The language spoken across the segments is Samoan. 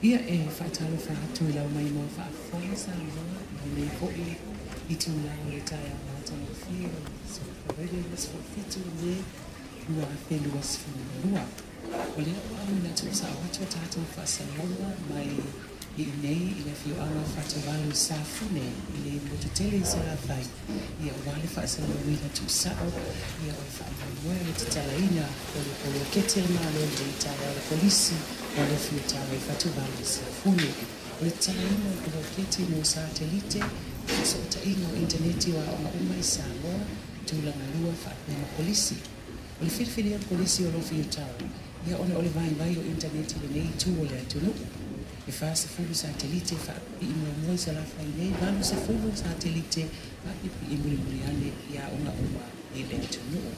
Ia, e faatalofa atu i lau maimoa faafofoga Samoa i lenei foi itula o le taeao matagofie o le 10 Feverere 17 Me 2022. O lea ua auina tuusao atu a tatou faasalalauga mai i inei i le afioaga o Fatuvalu i Safune i le motu tele i Salafai, ia aua le faasalalauina tuusao ia o le faamoemoe o le tatalaina o le poloketi a le Malo i lenei taeao, le Kolisi o le Afiotaga i Fatuvalu i Safune. O le tatalaina o le poloketi mo satelite, fesootaiga o initaneti o aoga uma i Samoa, tulaga lua faapea ma kolisi. O le filifilia o le Kolisi o Alofi Utara, ia ona o le vaivai o initaneti i lenei itu o le atunuu. E 40 satelite faapipii muamua i Salafai nei, 80 satelite faapipii mulimuli ane i aoga uma i le atunuu.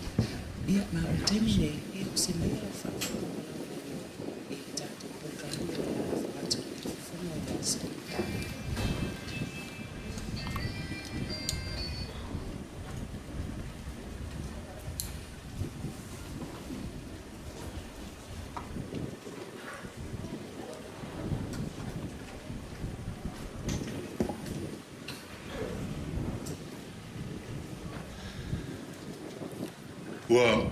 Ia, ma o le taimi nei, ia o se maia lau faafofoga ma lau maimoa i le tatou polokalame o le a lafo atu i le fofoga o le aso. Ua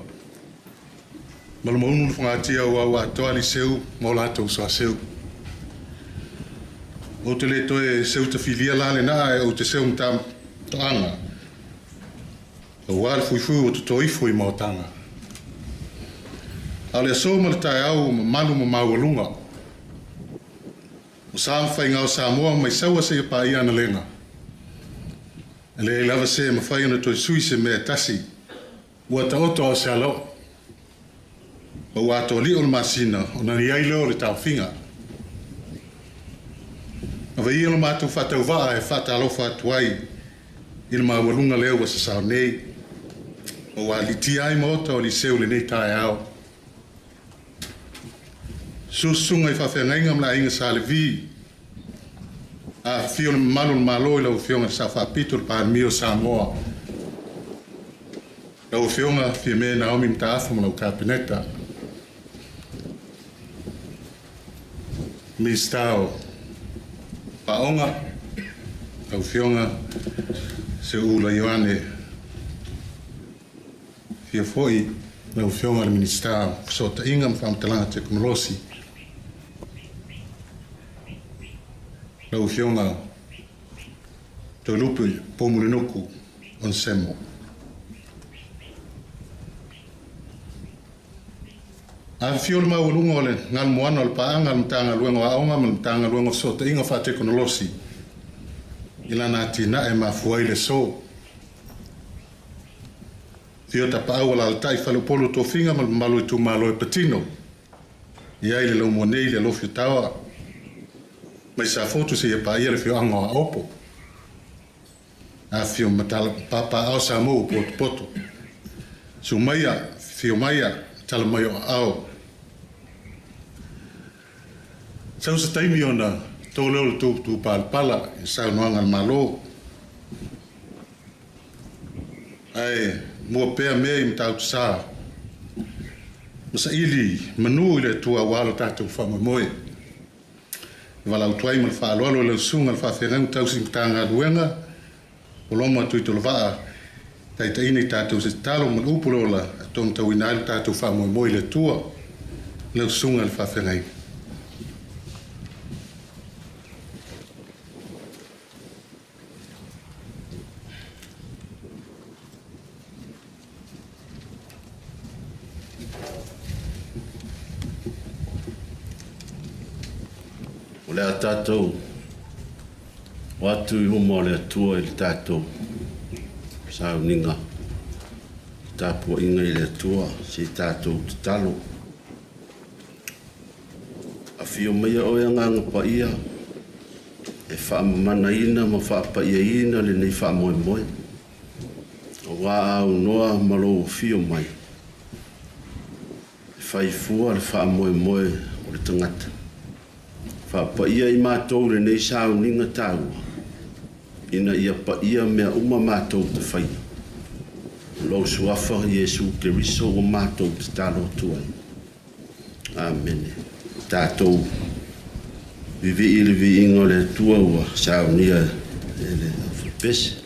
malumaunu le fogatia ua ua atoa aliseu ma o latou soaseu. Ou te le toe seu tafilia la lena e ou te seu mata toaga. Aua le fuifui ua totoifo i maotaga. A o le aso ma le taeao ua mamalu ma maualuga. O sa ma faiga o Samoa mai saua seia paia analega. E leai lava se mafai ona toe sui se mea e tasi. Ua taoto a o se aloo. Ma ua atoa o le masina ona i ai lea o le taofiga. Ava ia le matou faatauvaa e faatalofa atu ai i le maualuga lea ua sasao nei. Ma ua alitia ai maota o Liseu lenei taeao. Susuga i faafeagaiga ma le aiga Sa Levi. Afifio le mamalu o le Malo i lau Afioga i le Sao Faapito, le Palemia o Samoa. Lau Afioga Fiame Naomi Mataafa ma lau Kapeneta. Minisita o Aoga, lau Afioga Seuula Ioane. Afio foi lau Afioga i le Minisita o Fesootaiga ma Faamatalaga Tekonolosi. Lau Afioga Toelupe Poumulinuku Onesemo. Afifio le maualuga o le galumoana o le paaga a le Matagaluega o Aoga ma le Matagaluega o Fesootaiga Faatekonolosi i lana atinae mafua ai le aso. Afio tapaau alaalatai faleupolu o tofiga ma le mamalu o itumalo e patino i ai le laumua nei le alofi o taoa mai Safotu seia paia le afioaga o Aopo. Afifio papaao Samoa ua potopoto. Susu maia, afifio maia, tala mai o aao. Sau se taimi ona to lea o le tutu palapala i saunoaga a le Malo. Ae mua pea mea i Matautu Sa. Ma saili manu i le Atua aua lo tatou faamoemoe. E valaau ai ma le faaaloalo i lau susuga le faafeagaiga tausi Matagaluega o Loma Tuitolovaa taitaiina i tatou se tatalo ma le upu le ola e taumatauina ai le tatou faamoemoe i le Atua. Lau susuga le faafeagaiga. O le a tatou o atu i luma o le Atua i le tatou sauniga tapuaiga i le Atua se i tatou tatalo. Afio maia oe Agaga Paia e faamamanaina ma faapaiaina lenei faamoemoe. Aua aunoa ma lou afio mai. E faifua le faamoemoe o le tagata. Faapaia i matou lenei sauniga taua, ina ia paia mea uma matou te faia. O lou suafa Iesu Keriso ua matou tatalo atu ai. Amene. Tatou Vivi'i le viiga o le Atua ua saunia e le aufalapese.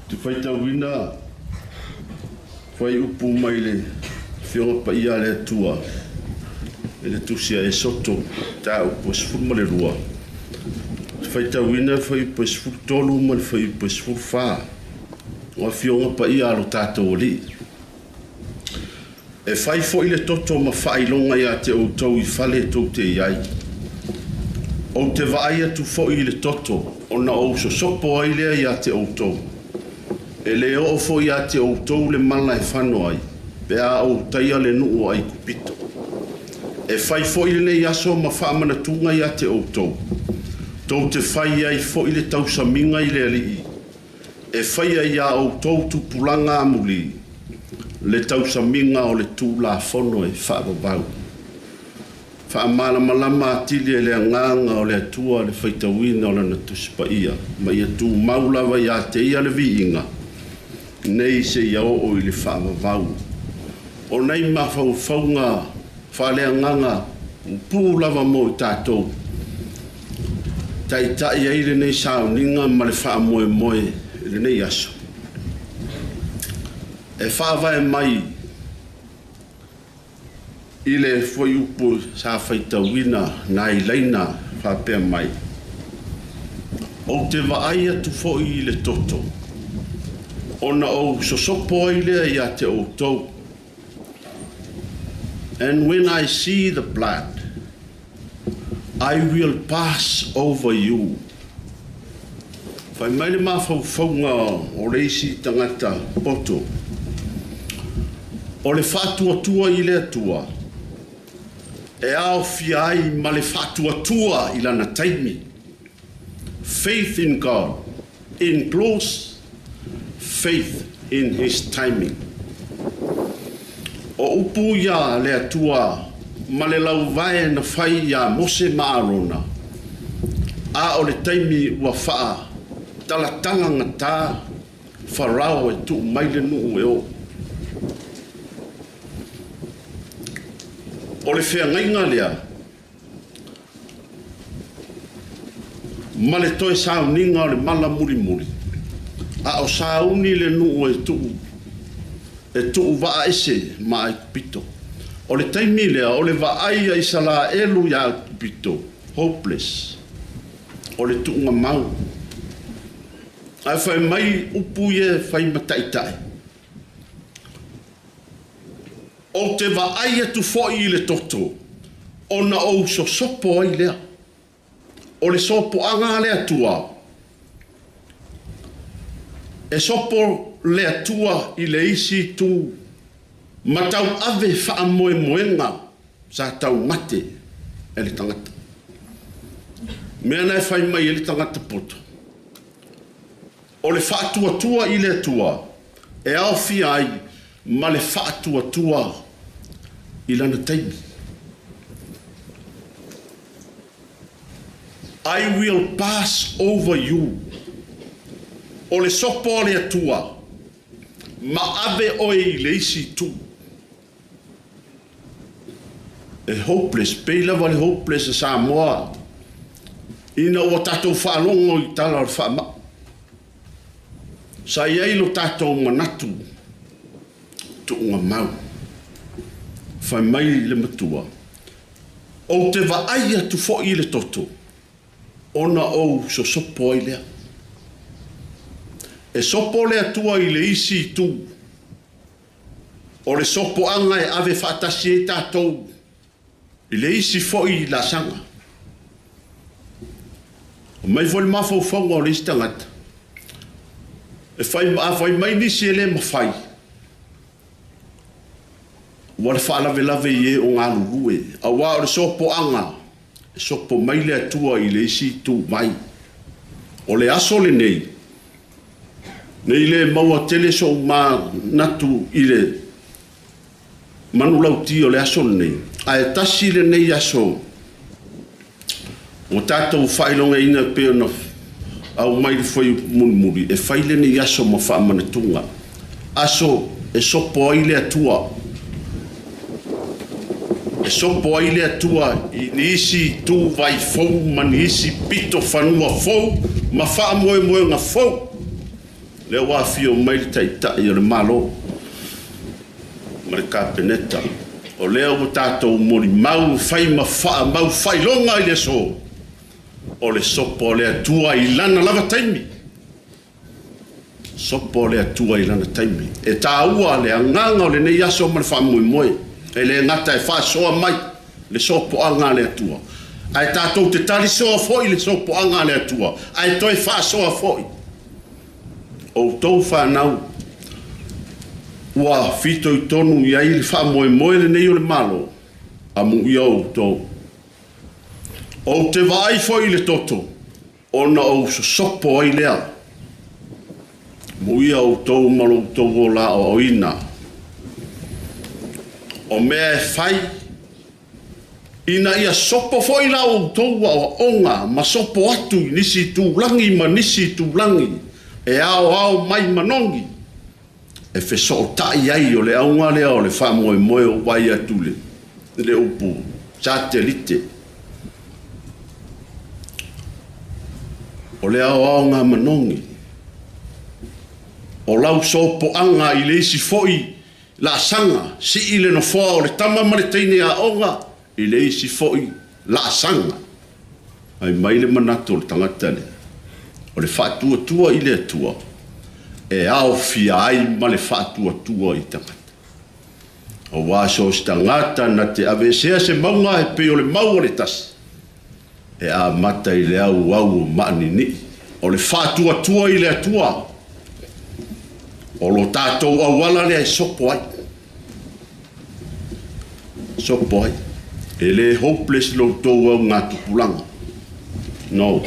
Te faitauina fuaiupu mai le Afioga Paia a le Atua i le Tusi a Esoto, mataupu e 12. Te faitauina le fuaiupu e 13 ma le fuaiupu e 14. O Afioga Paia a lo tatou Alii. E fai foi le toto ma faailoga ia te outou i fale tou te i ai. Ou te vaai atu foi i le toto, ona ou sosopo ai lea ia te outou. E le oo foi ia te outou le mala e fano ai, pe a ou taia le nuu o Aikupito. E fai foi lenei aso ma faamanatuga ia te outou. Tou te fai ai foi le tausamiga i le Alii, e faia ia outou tupulaga amuli, le tausamiga o le Tulafono e faavavau. Faamalamalama atili e le Agaga o le Atua le faitauina o Lana Tusi Paia, ma ia tumau lava ia te Ia le viiga, nei seia oo i le faavavau. O nei mafaufauga faaleagaga pupuu lava mo i tatou, taitai ai lenei sauniga ma le faamoemoe i lenei aso. E faavae mai i le fuaiupu sa faitauina nai laina faapea mai, Ou te vaai atu foi i le toto, ona ou sosopo ai lea ia te outou. And when I see the blood, I will pass over you. Fai mai le mafaufauga o le isi tagata poto, o le faatuatua i le Atua e aofia ai ma le faatuatua i lana taimi. Faith in God includes faith in His timing. O upu ia le Atua ma le lauvae na fai iā Mose ma Arona, a o le taimi ua faa talatala gata Farao e tuu mai le nuu e o. O le feagaiga lea ma le toe sauniga o le mala mulimuli, A o sauni le nuu e tuu e tuuvaese ma Aikupito. O le taimi lea o le vaai a Isaraelu ia Aikupito, hopeless. O le tuugamau. Ae fai mai upu ia e fai ma taitai. Ou te vaai atu foi i le toto, ona ou sosopo ai lea. O le sopoaga a le Atua, e sopo le Atua i le isi itu ma tauave faamoemoega sa taumate e le tagata. Mea na e fai mai ai le tagata poto, o le faatuatua i le Atua e aofia ai ma le faatuatua i lana taimi. I will pass over you. O le sopo o le Atua, ma ave oe i le isi itu. E hopeless, pei lava le hopeless a Samoa ina ua tatou faalogo i tala o le faamai. Sa i ai lo tatou manatu tuugamau. Fai mai le matua, ou te vaai atu foi i le toto, ona ou sosopo ai lea. E sopo le Atua i le isi itu. O le sopoaga e ave faatasi ai tatou i le isi foi laasaga. Mai foi le mafaufauga o le isi tagata. E fai, a fai mai nisi e le mafai, ua le faalavelave i e o galulue. Auā o le sopoaga, e sopo mai le Atua i le isi itu mai. O le aso lenei, nei le maua tele sou manatu i le manulauti o le aso lenei. Ae tasi lenei aso, ua tatou faailogaina pei ona aumai le fuaiupu mulimuli, e fai lenei aso ma faamanatuga. Aso e sopo ai le Atua. E sopo ai le Atua i nisi itu vai fou ma nisi pito fanua fou ma faamoemoega fou. Lea ua afio mai le taitai o le Malo ma le Kapeneta. O lea ua tatou molimau fai ma faamau faailoga i le aso. O le sopo o le Atua i lana lava taimi. Sopo o le Atua i lana taimi. E tāua le agaga o lenei aso ma le faamoemoe. E le gata e faasoa mai le sopoaga a le Atua. Ae tatou te talisoa foi le sopoaga a le Atua. Ae toe faasoa foi. Outou whanau, ua fitoitonu i ai le faamoemoe lenei o le Malo, amuia outou. Ou te vaai foi i le toto, ona ou sosopo ai lea. Muia outou ma lo outou ola aoaoina. O mea e fai, ina ia sopo foi la outou aoaoga ma sopo atu i nisi tūlagi ma nisi tūlagi e aoao mai manogi. E feso'ota'i ai o le auga lea o le faamoemoe o vai atu le, le upu satelite. O le aoaoga manogi. O lau sopoaga i le isi foi laasaga, sii le nofoa o le tama ma le teine aoga i le isi foi laasaga. Ai mai le manatu o le tagata lea. O le faatuatua i le Atua, e aofia ai ma le faatuatua i tagata. Auā so o se tagata na te aveesea se mauga e pei o le mau o le tasi, e amata i le auau o maaninii. O le faatuatua i le Atua, o lo tatou auala lea e sopo ai. Sopo ai. E le hopeless lo outou augatupulaga. No.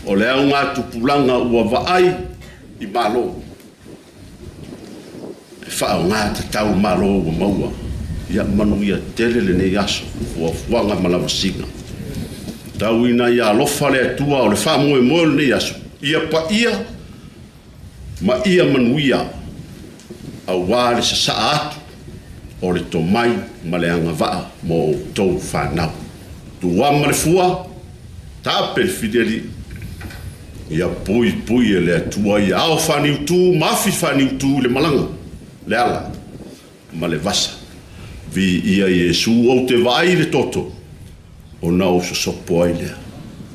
O le augatupulaga ua vaai i Malo. E faaaoga tatau Malo ua maua. Ia manuia tele lenei aso, fuafuaga ma lavasiga. Tau ina ia alofa le Atua o le faamoemoe o lenei aso. Ia paia ma ia manuia auā le sasaa atu o le tomai ma le agavaa mo outou whanau. Tua ma le fua, tape le filiali. Ia puipui e le Atua ia ao faaniutu ma afi faaniutu i le malaga, le ala ma le vasa. Viia Iesu, ou te vaai i le toto, ona ou sosopo ai lea.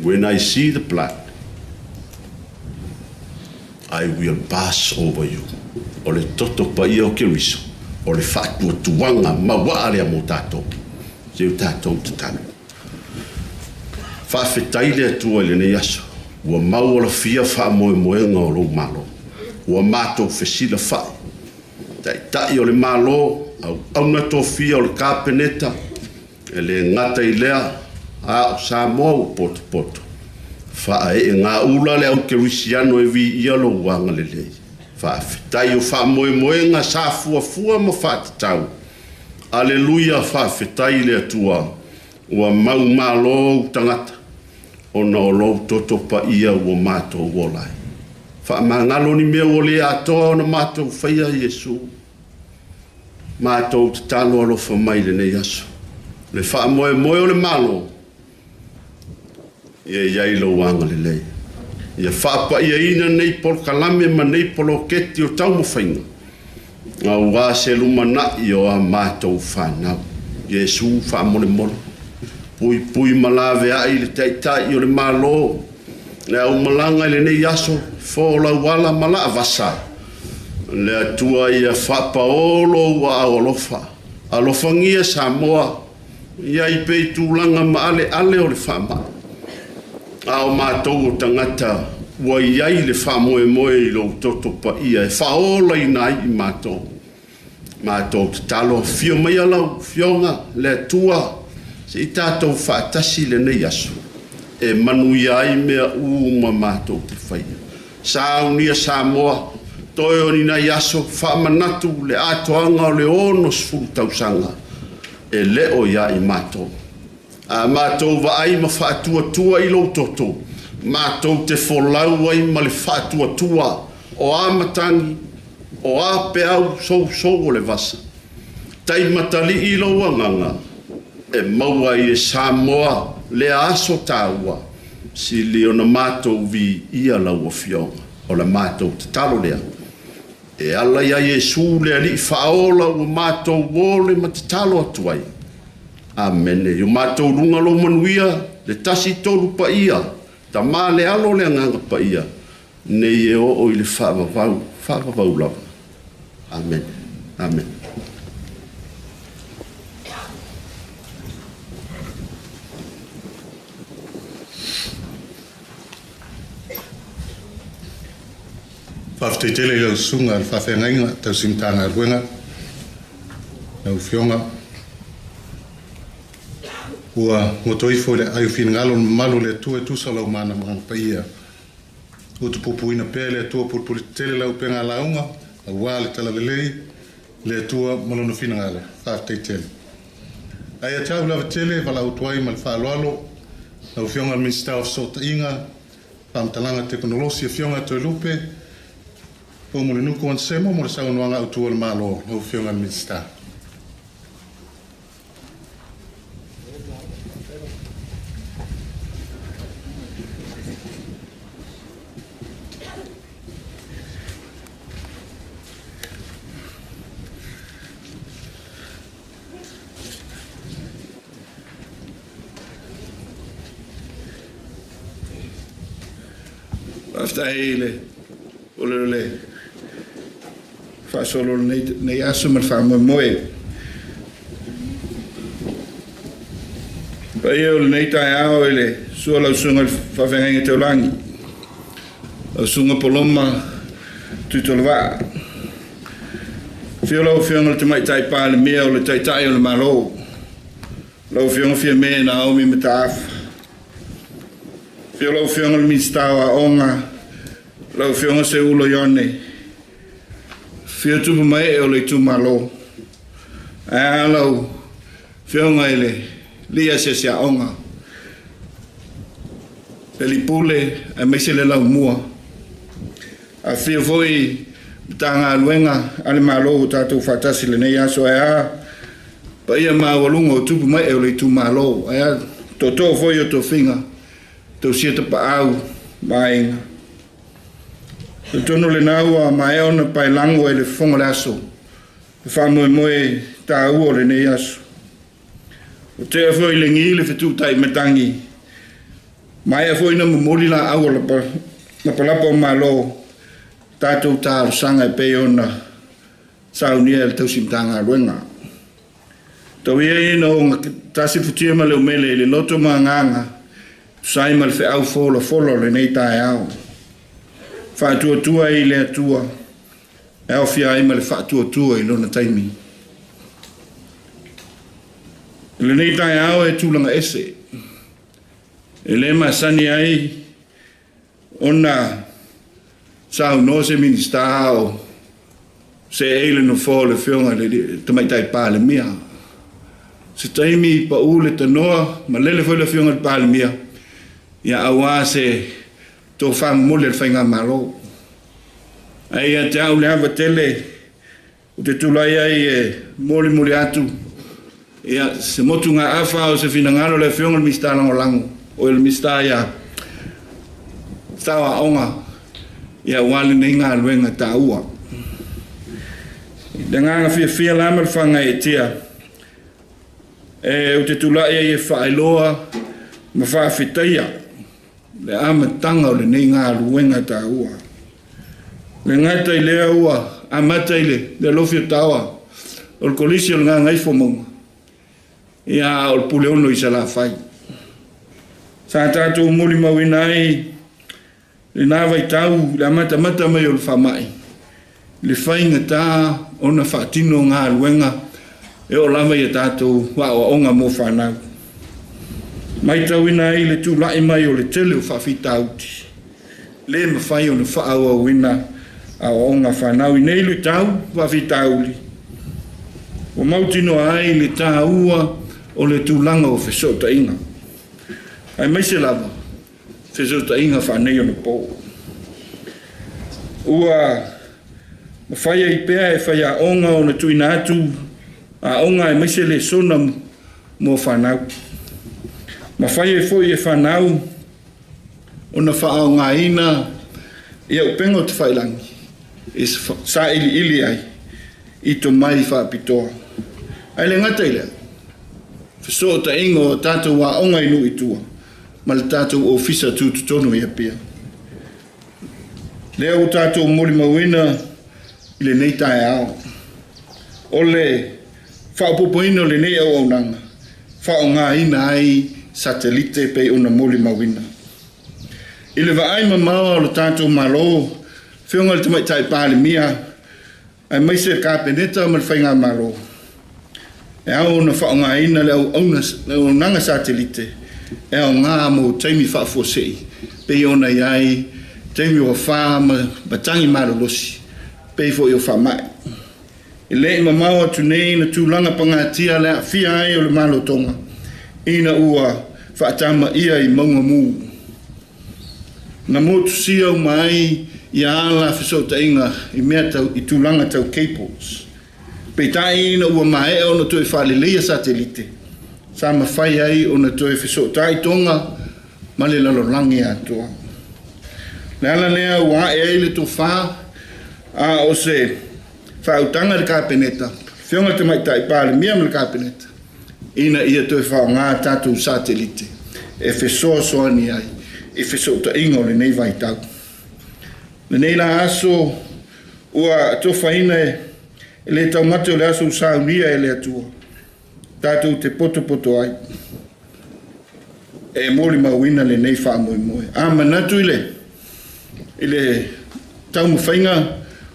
When I see the blood, I will pass over you. O le toto paia o Keriso, o le faatuatuaga mauaa lea mo tatou. Se o tatou tatalo. Faafetai le Atua i lenei aso, ua mau olafia faamoemoega o lou Malo. Ua matou fesilafai, Taitai o le Malo, auauna tofia o le Kapeneta, e le gata i lea, a o Samoa ua potopoto. Faaee gaula le au kerisiano e viia lou agalelei. Faafetai o faamoemoega sa fuafua ma faatatau. Aleluia, faafetai i le Atua, ua mau malo ou tagata, ona o lou toto paia ua matou ola ai. Faamagalo ni mea ua le atoa ona matou faia Iesu. Matou tatalo alofa mai lenei aso. Le faamoemoe o le Malo, ia i ai lou agalelei. Ia faapaiaina nei polokalame ma nei poloketi o taumafaiga. Aua se lumanai o a matou whanau. Iesu faamolemole. Puipui ma laveai le Taitai o le Malo. Le au malaga i lenei aso, fo lauala ma laa vasa. Le Atua ia faapaolo ua au alofa. Alofagia Samoa, ia i pei tulaga ma ale ale o le faamai. A o matou o tagata ua i ai le faamoemoe i lou toto paia e faaolaina ai i matou. Matou tatalo afio mai lau Afioga le Atua se i tatou faatasi lenei aso e manuia ai mea uma matou te faia. Saunia Samoa, toe o ni nai aso faamanatu le atoaga o le 60 tausaga e le o ia i matou. A matou vaai ma faatuatua i lou toto, matou te folau ai ma le faatuatua o a matagi, o a peau sousou o le vasa. Taimatalii lou agaga, e maua ai e Samoa le aso taua, sili ona matou viia lau Afioga. O le matou tatalo lea. E ala ia Iesu le Alii faaola ua matou ole ma tatalo atu ai. Amene. I o matou luga lou manuia, le tasi tolu paia, Tama le Alo le Agaga Paia, nei e oo i le faavavau, faavavau lava. Amene. Amene. Faafetai tele i lau susuga le faafeagaiga tausi Matagaluega, lau Afioga. Ua goto ifo i le aai o finagalo le mamalu o le Atua e tusa o lau mana ma paia. Ua tupupuina pea le Atua pulupuli tele lau upega lauga, aua le talalelei, le Atua ma lona finagalo. Faafetai tele. Ae ia te au lava tele, valaau atu ai ma le faaaloalo, lau Afioga i le Minisita o Fesootaiga, Faamatalaga Tekonolosi, Afioga Toelupe Poumulinuku Onesemo mo le saunoaga autu o le Malo, lau Afioga i le Minisita. Faafetai le o le faasolo lenei aso ma le faamoemoe. Paia o lenei taeao i le sua lau susuga i le faafeagaiga taulagi, lau susuga Poloma Tuitolovaa. Afio lau Afioga i le Tamaitai Palemia o le Taitai o le Malo, lau Afioga Fiame Naomi Mataafa. Afio lau Afioga i le Minisita o Aoga, lau Afioga Seulo Ione. Afio tupu mae o le itumalo. Ae a lau Afioga i le Lia Asiasi Aoga, le Lipule aemaise le Laumua. Afio foi Matagaluega a le Malo ua tatou faatasi lenei aso, ae a paia maualuga o tupu mae o le itumalo, ae a tootoo foi o tofiga tausia tapaau ma aiga. Talitonu lena ua maea ona paelago e le fofoga o le aso le faamoemoe taua o lenei aso. Ua tea foi i lagi le fetuutai matagi, maea foi ona momoli laau o lapalapa o Malo, tatou talosaga e pei ona saunia e le tausi Matagaluega. Tau ia ina ogatasi le futia ma le umele i le loto ma agaga, tusa ai ma le feau folafola o lenei taeao. Faatuatua i le Atua, e aofia ai ma le faatuatua i lona taimi. I lenei taeao e tulaga ese, e le masani ai ona saunoa se Minisita o seei le nofoa o le Afioga i le Tamaitai Palemia. Se taimi pau le tanoa, malele foi le Afioga i le Palemia, ia aua se tofa momoli a le Faigamalo. Ae ia te au le ava tele ou te tulai ai e molimoli atu ia se motugaafa o se finagalo o le Afioga i le Minisita Lagolago, o le Minisita ia Minisita o Aoga, ia aua lenei galuega taua. I le agaga fiafia la ma le faagaeetia, ou te tulai ai e faailoa ma faafetaia le amataga o lenei galuega taua. Le gata i lea ua amata i le alofi o taoa o le Kolisi o le Gagaifomauga, ia o le Puleono i Salafai. Sa tatou molimauina ai lena vaitau le amatamata mai o le faamai, le faigata ona faatino galuega e oo lava ia tatou aoaoga mo fanau. Matauina ai le tulai mai o le tele o faafitauli, le mafai ona faaauauina aoaoga fanau i nei luitau faafitauli, ua mautinoa ai le taua o le tulaga o fesootaiga, aemaise lava fesootaiga faaneionapo. Ua mafai ai pea e faiaoga ona tuuina atu aoga aemaise lesona mo fanau. Mafai ai foi e fanau ona faaaogaina ia upega o tafailagi e sailiili ai i tomai faapitoa. Ae le gata i lea, fesootaiga o tatou aoga i nuu i tua ma le tatou ofisa tutotonu i Apia. Lea ua tatou molimauina i lenei taeao, o le faaopoopoina o lenei auaunaga, faaaogaina ai satelite pei ona molimauina. I le vaai mamao o le tatou Malo, Afioga i le Tamaitai Palemia, aemaise le Kapeneta ma le Faigamalo, e ao ona faaaogaina le auaunaga satelite e aoga mo taimi faafuasei, pei ona i ai taimi o afa ma matagi malolosi, pei foi o faamai. E le i mamao atu nei na tulaga pagatia le aafia ai o le malotoga, ina ua faatamaia i mauga mu. Na motusia uma ai ia ala fesootaiga i mea tau i tulaga tau cables. Peitai ina ua maea ona toe faaleleia satelite, sa mafai ai ona toe fesootai Toga ma le lalolagi atoa. Le ala lea ua ae ai le tofa a o se faautaga i le Kapeneta, Afioga i le Tamaitai Palemia ma le Kapeneta, ina ia toe faaaoga tatou satelite e fesoasoani ai i fesootaiga o lenei vaitau. Lenei la aso ua atofaina e le taumate o le aso saunia e le Atua, tatou te potopoto ai e molimauina lenei faamoemoe. A manatu i le taumafaiga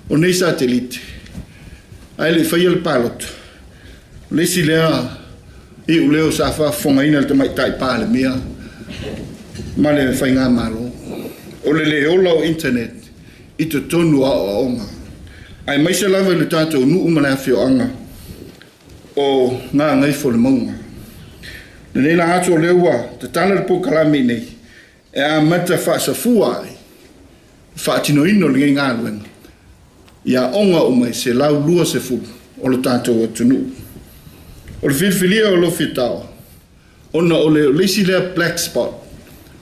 o nei satelite, ae le i faia le palota, o le isi lea iuleo sa faafofogaina le Tamaitai Palemia ma le Faigamalo, o le le ola o internet i totonu o aoaoga, aemaise lava i le tatou nuu ma le afioaga o Gagaifomauga. Lenei la aso o lea ua tatala le polokalame nei e amata faasafua ai faatinoina o lenei galuega i aoga uma e 120 o le tatou atunuu. O le filifilia o Alofi Taoa, ona o le isi lea black spot,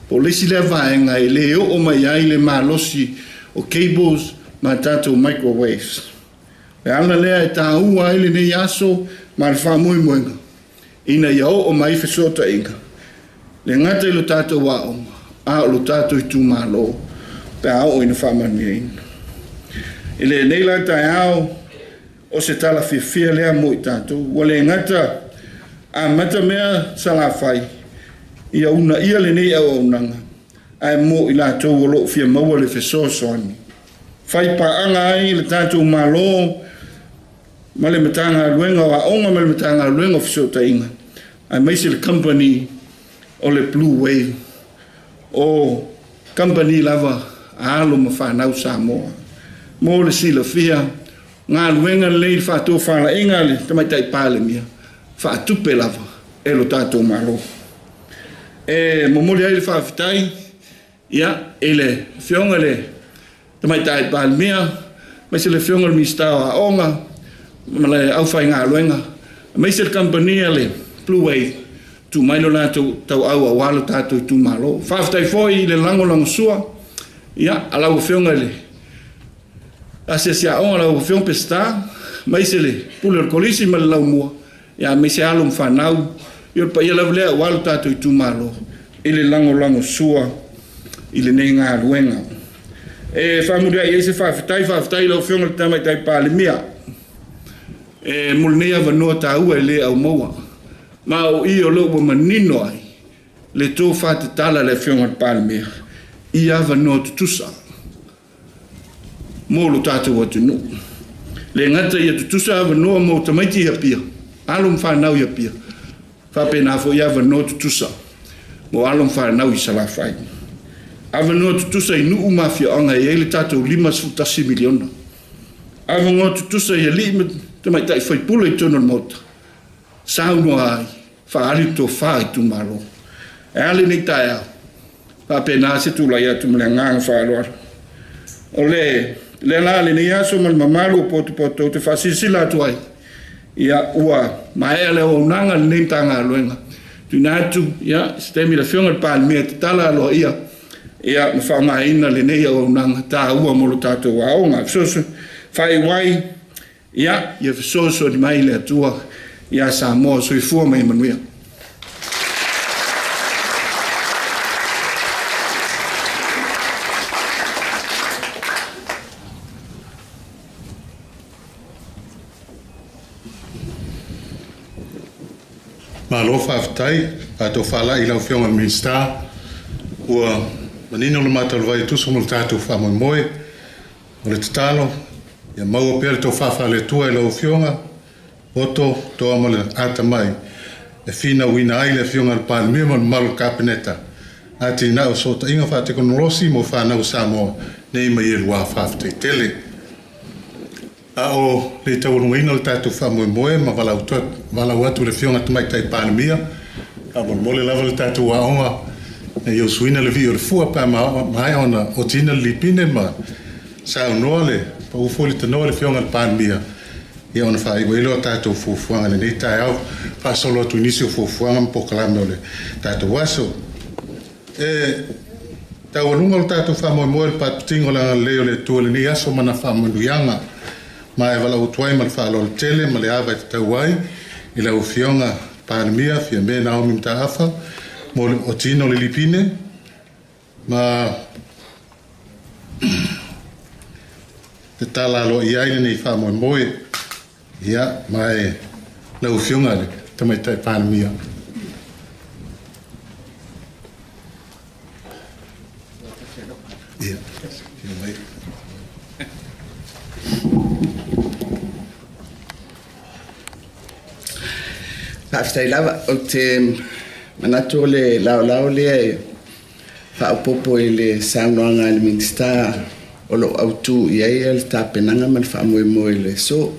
po o le isi lea vaega e le oo mai ai le malosi o cables ma tatou microwaves. O le ala lea e taua ai lenei aso ma le faamoemoega ina ia oo mai fesootaiga le gata i lo tatou aoga a o lo tatou itumalo pe a oo ina faamanuiaina. I lenei la taeao o se tala fiafia lea mo i tatou, ua le gata amata mea Salafai ia uunaia lenei auaunaga ae mo i latou o loo fia maua le fesoasoani. Faipaaga ai le tatou Malo ma le Matagaluega o Aoga ma le Matagaluega o Fesootaiga aemaise le kamupani o le Blue Wave, o kamupani lava a alo ma fanau Samoa. Mo le silafia, galuega lenei i le faatofalaiga a le Tamaitai Palemia, faatupe lava e lo tatou Malo. E momoli ai le faafetai ia i le Afioga i le Tamaitai Palemia, aemaise le Afioga i le Minisita o Aoga ma le aufaigaluega, aemaise le kamupani a le Blue Wave, tuu mai lo latou tauau aua lo tatou itumalo. Faafetai foi i le lagolagosua ia a lau Afioga i le Asiasi Aoga lau Afioga Peseta, aemaise le Pule o le Kolisi ma le Laumua, ia aemaise alo ma fanau, ia o le paia lava lea aua lo tatou itumalo i le lagolagosua i lenei galuega. E faamuliai ai se faafetai, faafetai i lau Afioga i le Tamaitai Palemia e mo lenei avanoa taua e le aumaua. Ma o i o lo ua manino ai le tofa tatala a le Afioga i le Palemia i avanoa tutusa mo lo tatou atunuu. Le gata ia tutusa avanoa mo tamaiti i Apia, alo ma fanau i Apia, faapena foi avanoa tutusa mo alo ma fanau i Salafai. Avanoa tutusa i nuu ma afioaga e i ai le tatou $51 miliona. Avanoa tutusa i alii ma tamaitai faipule i totonu o le Maota, saunoa ai, faaali le tofa i itumalo. E a lenei taeao, faapena se tulai atu ma le agaga faaaloalo. O le lea la lenei aso ma le mamalu o potopoto ou te faasilasila atu ai, ia ua maea le auaunaga a lenei Matagaluega, tuuina atu ia se taimi i le Afioga i le Palemia e tatala aloaia ia ma faaaogaina lenei auaunaga taua mo lo tatou aoga. Faaiu ai, ia fesoasoani mai le Atua ia Samoa. Soifua ma ia manuia. Malo faafetai, faatofalai i lau Afioga i le Minisita, ua manino le mataluvai e tusa ma le tatou faamoemoe. O le tatalo, ia maua pea le tofa faale-Atua i lau Afioga, poto, toa ma le atamai, e finauina ai le Afioga i le Palemia ma le mamalu o le Kapeneta, atinae o fesootaiga faatekonolosi mo fanau Samoa nei ma ie lua. Faafetai tele. A o le taualugaina o le tatou faamoemoe ma valaau atu le Afioga Tamaitai Palemia, faamolemole lava le tatou aoga ina ia usuina le vii o le fua pe a maea ona otiina le lipine ma saunoa le pau foi le tanoa le Afioga i le Palemia, ia ona faaiu ai lea o tatou fuafuaga i lenei taeao, faasolo atu i nisi o fuafuaga ma polokalame o le tatou aso. E taualuga o le tatou faamoemoe le patuputiga o le agalelei o le Atua i lenei aso ma na faamanuiaga. Ma e valaau atu ai ma le faaaloalo tele ma le ava e tatau ai i lau Afioga Palemia Fiame Naomi Mataafa mo le otiina o le lipine ma tatala aloaia ai lenei faamoemoe. Ia, ma e lau Afioga i le Tamaitai Palemia. Ia, fia mai. Faafetai lava, ou te manatu o le laolao lea e faaopoopo i le saunoaga a le Minisita o lo o autu i ai le tapenaga ma le faamoemoe i le aso.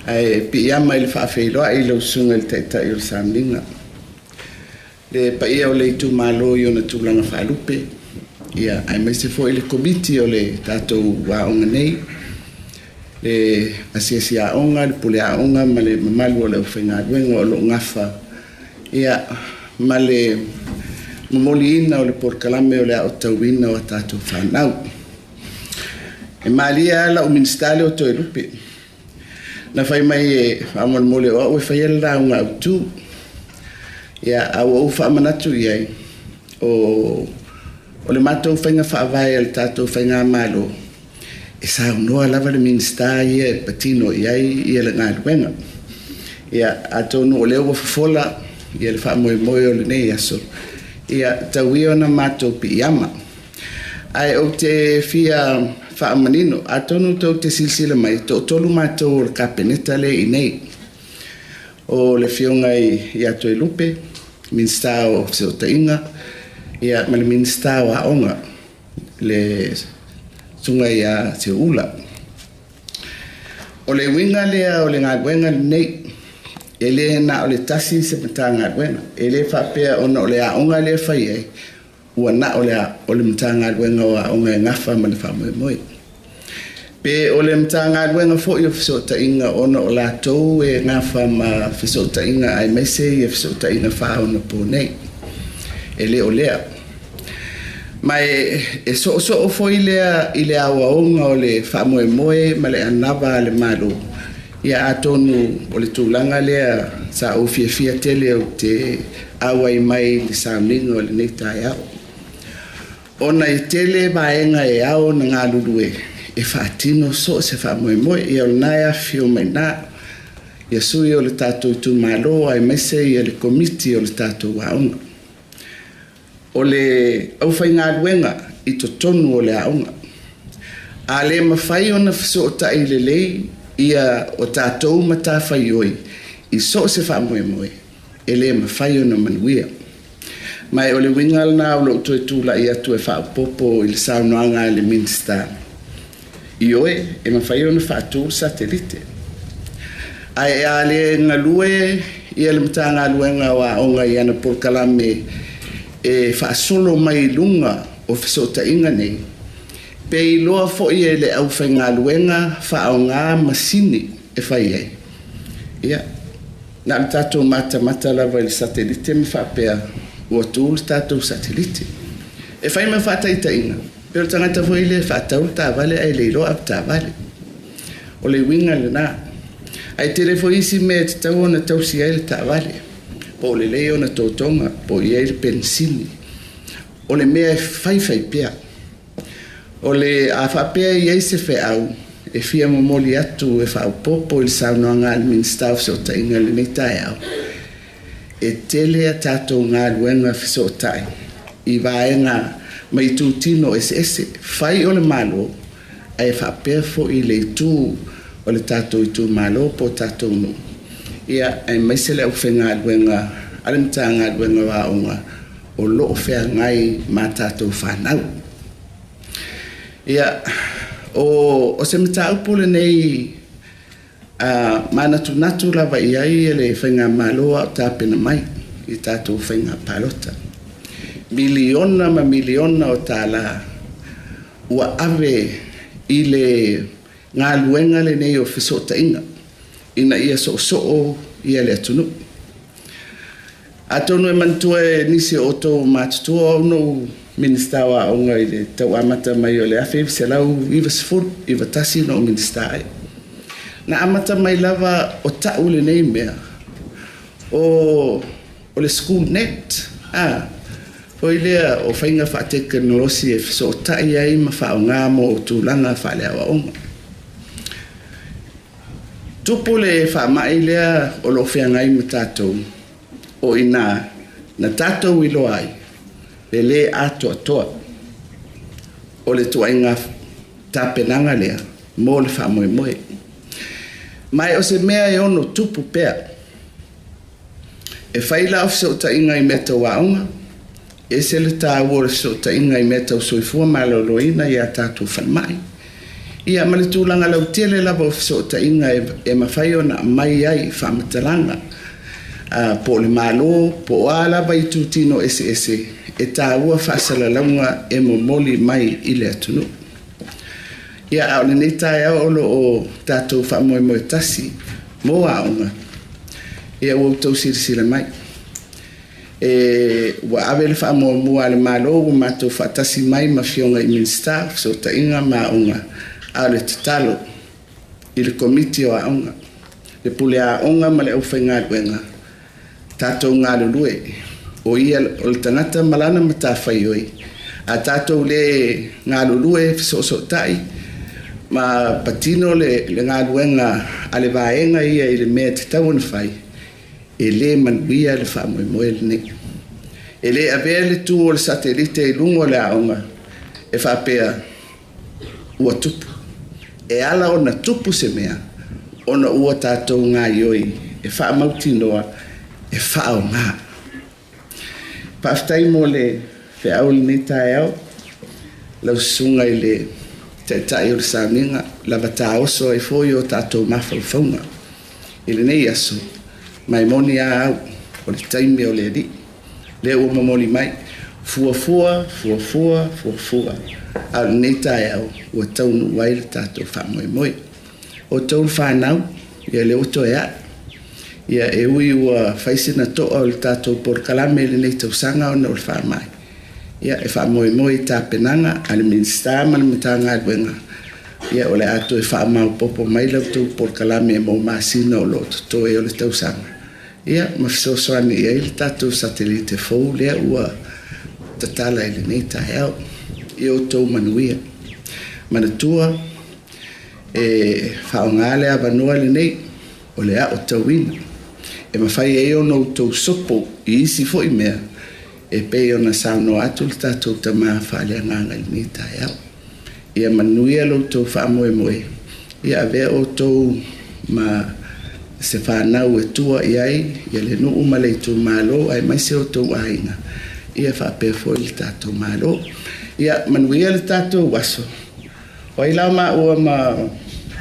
Ae piiama i le faafeiloai i lau susuga i le Taitai o le Sauniga, le paia o le itumalo i ona tulaga faalupe, ia aemaise foi le komiti o le tatou aoga nei, le asiasi aoga, le pule aoga ma le mamalu o le aufaigaluega o lo o gafa ia ma le momoliina o le polokalame o le aotauina o a tatou fanau. E malie lava la'u Minisita lea o Toelupe na fai mai e faamolemole o a'u e faia le lauga autū. Ia, a ua ou faamanatu i ai, o le matou faiga faavae a le tatou faigamalo, e saunoa lava le Minisita ia e patino i ai ia le galuega. Ia, atonu o lea ua fofola ia le faamoemoe o lenei aso, ia tau ia ona matou piiama. Ae ou te fia faamanino, atonu tou te silasila mai, toatolu matou o le Kapeneta lea i inei. O le Afioga ia Toelupe, Minisita o Fesootaiga, ia ma le Minisita o Aoga, le Susuga ia Seuula. O le uiga lea o le galuega lenei, e le na o le tasi se Matagaluega. E le faapea ona o le aoga lea e fai ai, ua na o le Matagaluega o Aoga e gafa ma le faamoemoe. Pe o le Matagaluega foi o Fesootaiga ona o latou e gafa ma fesootaiga aemaise ia fesootaiga faaonaponei. E le o lea. Ma e soosoo foi lea i le aoaoga o le faamoemoe ma le anava a le Malo. Ia atonu o le tulaga lea sa ou fiafia tele ou te auai mai i le sauniga o lenei taeao. Ona e tele vaega e ao na galulue e faatino so o se faamoemoe. Ia o lena e afifio mai i ina ia sui o le tatou itumalo aemaise ia le Komiti o le tatou aoga. O le aufaigaluega i totonu o le aoga. A le mafai ona fesootai lelei ia o tatou matafaioi i so o se faamoemoe, e le mafai ona manuia. Ma o le uiga lena o lou toe tulai atu e faaopoopo i le saunoaga a le Minisita. Ioe, e mafai ona faatu le satelite. Ae a le galue ia le Matagaluega o Aoga i ana polokalame e faasolo mai i luga o fesootaiga nei, pe iloa foi e le aufaigaluega faaaoga masini e fai ai. Ia, na o le tatou matamata lava i le satelite ma faapea ua tu le tatou satelite. E fai ma faataitaiga, pe o le tagata foi lea e faatau le taavale ae le iloa avetaavale. O le uiga lena. Ae tele foi isi mea e tatau ona tausi ai le taavale, po o lelei ona totoga, po o i ai le penisini. O le mea e faifai pea. O le a faapea e i ai se feau e fia momoli atu e faaopoopo i le saunoaga a le Minisita o Fesootaiga i lenei taeao, e tele a tatou galuega fesootai i vaega ma itutino eseese. Fai o le Malo, ae faapea foi le itu o le tatou itumalo po o tatou nuu. Ia, aemaise le aufaigaluega a le Matagaluega o Aoga o lo o feagai ma tatou fanau. Ia, o se mataupu lenei manatunatu lava i ai le faigamalo a o tapena mai i tatou faiga palota. Miliona ma miliona o tālā ua ave i le galuega lenei o fesootaiga ina ia soosoo ia le atunuu. Atonu e manatua e nisi o outou matutua au na ou Minisita o Aoga i le tauamata mai o le 1991 na ou Minisita ai. Na amata mai lava o ta'u lenei mea o le school net. Foi lea o faiga faatekonolosi e fesootai ai ma faaaoga mo tulaga faaleaoaoga. Tupu le faamai lea o loo feagai ma tatou, o ina na tatou iloa ai le lē atoatoa o le tuaiga tapenaga lea mo le faamoemoe. Ma e o se mea e ono tupu pea. E fai la o fesootaiga i mea tau aoga, ese le tāua o le fesootaiga i mea tau soifua maloloina ia tatou falemai. Ia ma le tulaga lautele lava o fesootaiga e mafai ona aumai ai faamatalaga po o le Malo, po o a lava itutino eseese e tāua faasalalauga e momoli mai i le atunuu. Ia, a o lenei taeao o lo o tatou faamoemoe tasi mo aoga, ia ua outou silasila mai. E ua ave le faamuamua a le Malo ua matou faatasi mai ma afioga i Minisita o Fesootaiga ma Aoga. A o le tatalo i le Komiti o Aoga, le Pule Aoga ma le aufaigaluega, tatou galulue, o ia o le tagata ma lana matafaioi, a tatou lē galulue fesoosootai ma patino le galuega a le vaega ia i le mea e tatau ona fai, e lē manuia le faamoemoe lenei. E lē avea le tu o le satelite i luga o le aoga e faapea ua tupu. E ala ona tupu se mea ona ua tatou gaioi e faamautinoa e faaaoga. Faafetai mo le feau i lenei taeao, lau susuga i le Taitai o le Sauniga, lava taoso ai foi o tatou mafaufauga i lenei aso, ma e moni a au, o le taimi o le Alii. Lea ua momoli mai, fuafua, fuafua, fuafua, a o lenei taeao ua taunuu ai le tatou faamoemoe. O outou le fanau, ia lea ua toe ae. Ia e ui ua fai sina to'a o le tatou polokalame i lenei tausaga ona o le faamai, ia e faamoemoe i tapenaga a le Minisita ma le Matagaluega, ia o le a toe faamaopoopo mai la outou polokalame mo masina o lo o totoe o le tausaga, ia ma fesoasoani i ai le tatou satelite fou lea ua tatala i lenei taeao. Ia outou manuia. Manatua e faaaoga le avanoa lenei o le aotauina e mafai ai ona outou sopo i isi foi mea e pei ona saunoa atu le tatou tama faaleagaga i lenei taeao. Ia manuia lo outou faamoemoe, ia avea outou ma se fanau e tua i ai ia le nuu ma le itumalo aemaise outou aiga, ia faapea foi le tatou Malo. Ia manuia le tatou aso. O ai la maua ma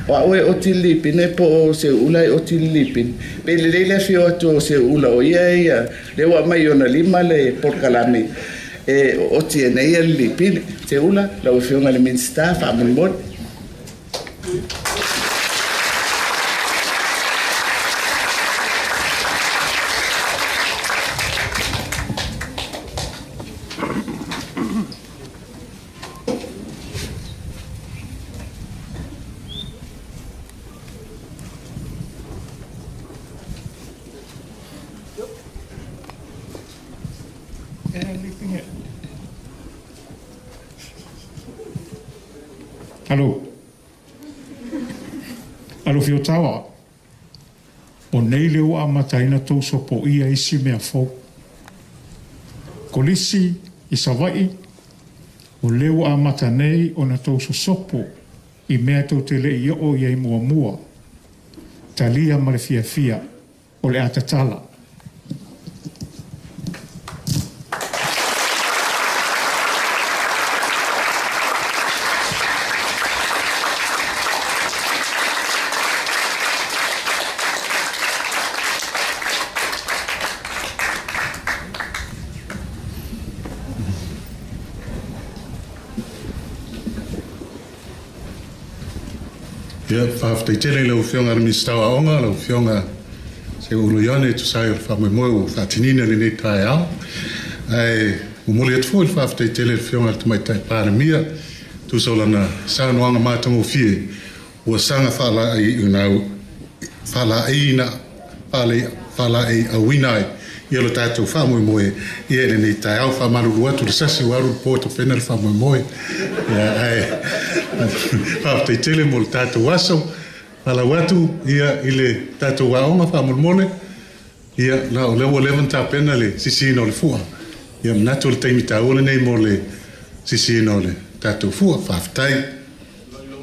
o au e oti le lipine po o Seuula e oti le lipine. Pe lelei le afio atu o Seuula o ia ia lea ua aumai i ona lima le polokalame e oti e nei le lipine. Seuula, lau Afioga i le Minisita, faamolemole. Alo. Alo fio taua. O nei le ua amataina tou sopoia isi mea fou. Kolisi i Savaii, o lea ua amata nei ona tou sosopo i mea tou te le i oo i ai muamua. Talia ma le fiafia o le a tatala. Ia, faafetai tele i lau Afioga i le Minisita o Aoga, lau Afioga Seuula Ioane e tusa ai o le faamoemoe ua faatinina lenei taeao. Ae momoli atu foi le faafetai tele i le Afioga i le Tamaitai Palemia, tusa o lana saunoaga matagofie ua saga faalaeiauina ai ia lo tatou faamoemoe ia i lenei taeao. Faamalulu atu le sasi ua alu le po tapena le faamoemoe. Ia, ae faafetai tele mo le tatou aso. Falau atu ia i le tatou aoga faamolemole. Ia, na o lea ua leva ona tapena le sisiina o le fua. Ia manatu o le taimi taua lenei mo le sisiina o le tatou fua. Faafetai. Solo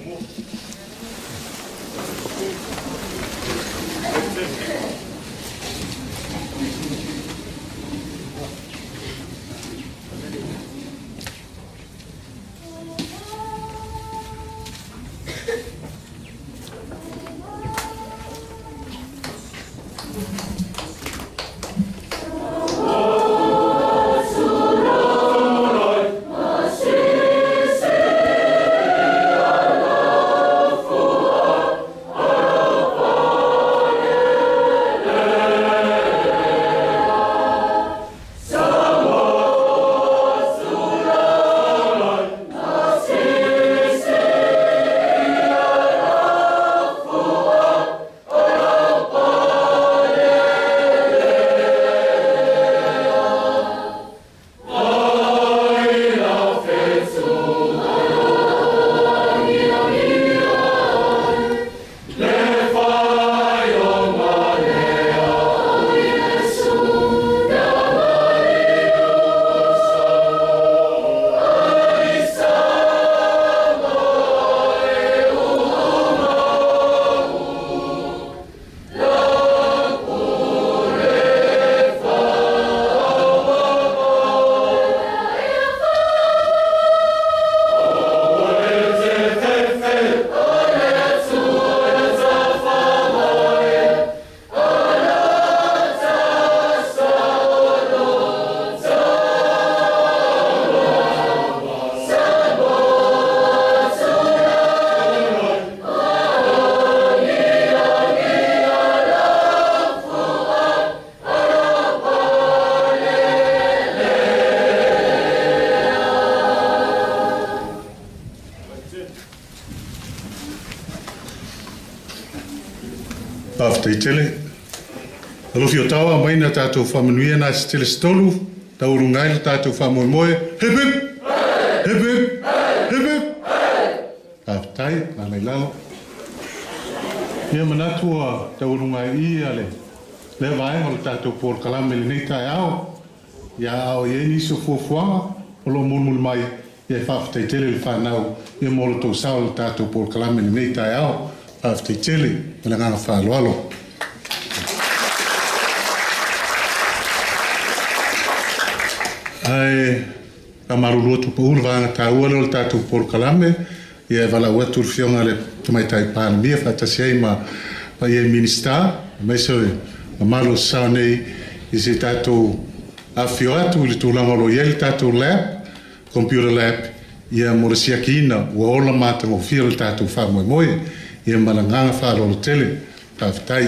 Faafetai tele. Alofi o taua mai na tātou whamanuia nā se tele se tolu, taualuga ai le tātou faamoemoe. Hip hip! Hip hip! Hip hip! Faafetai, lala i lalo. Ia manatu ua taualuga ai i i le lea vaega o le tātou polokalame i lenei taeao. Ia a o i ai nisi o fuafuaga o lo o mulimuli mai, ia e faafetai tele i le fanau ia mo le tou sao i le tātou polokalame i lenei taeao. Faafetai tele ma le agaga faaaloalo. Ae faamalulu atu pau le vaega taua lea o le tatou polokalame, ia e valaau atu le Afioga i le Tamaitai Palemia faatasi ai ma paia i Minisita, aemaise o le mamalu o sao nei i se tatou afifio atu i le tulaga o lo o i ai le tatou lab, computer lab, ia mo le siakiina ua ola matagofie le tatou faamoemoe, ia ma le agaga faaaloalo tele. Faafetai.